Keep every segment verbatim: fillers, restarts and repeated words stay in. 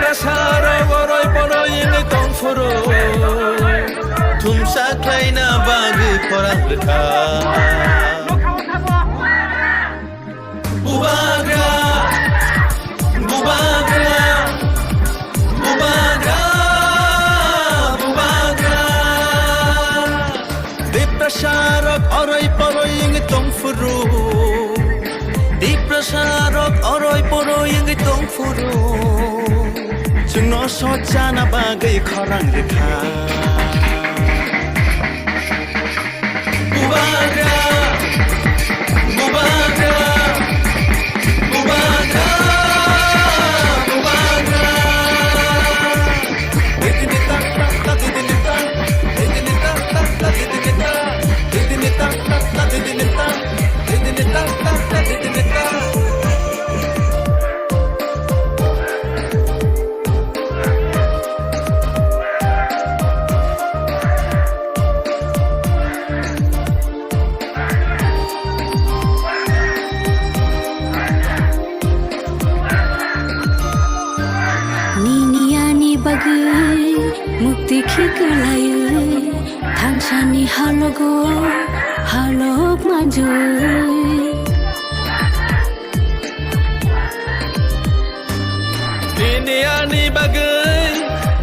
Sarok oroi poroi wngwi tongphuru, thumsa khlaina bagwi khorang rwkha. Bubagra, bubagra, bubagra, bubagra. Tiprasarok oroi poroi wngwi tongphuru. Tiprasarok oroi poroi wngwi tongphuru. Chwngno sochana bagwi khorang rwkha. Bubagra, bubagra, bubagra, bubagra. Nini ani bagwi mukti khiklaiwi thangsani halogo halok manjwi. Nini ani bagwi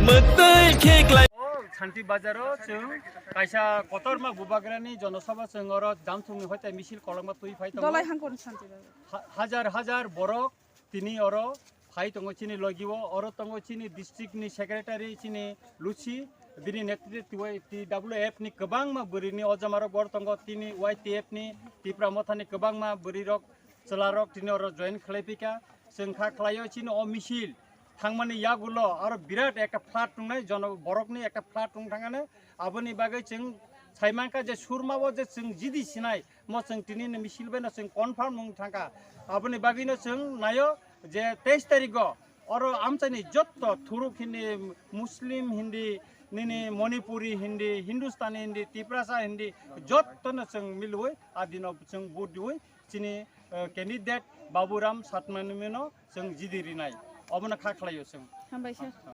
mukti khiklai. O Santi Bazaro chwng kaisa kotorma bubagrani jonosabha chwng oro jamsungni hoite misil kolokma twi phai tongo. Dolai hangkon Santi Bazar. Ha-, hajar hajar borok tini oro phai tongo chini logi o, oro tongo chini district ni secretary chini Lucy, bini netrite twi T W F ni kwbangma bwrwi ni ojamarok bor tongo, tini Y T F ni Tipra Motha ni kwbangma bwrwi rok chwla rok tini oro join khlai phika. Chwng kha khlaio chini o misil thangmani yagulo aro birat ekta flood tongnai, jono borokni ekta flood tong thangani, aboni bagwi chwng saimankha je surma o je chwng jidi sinai mo chwng tini ni misil bai no chwng confirm wng thangkha. Aboni bagwi no chwng naio je teis tarikgo oro amchaini jotto thuruk hindi, Muslim hindi, nini Manipuri hindi, Hindustani hindi, Tiprasa hindi, jotto no chwng milwi a dino chwng vote diwi chini, eh, candidate Baburam Satmanimino chwng jidi rinai. Obono kha khlaio chwng. Hambai sir.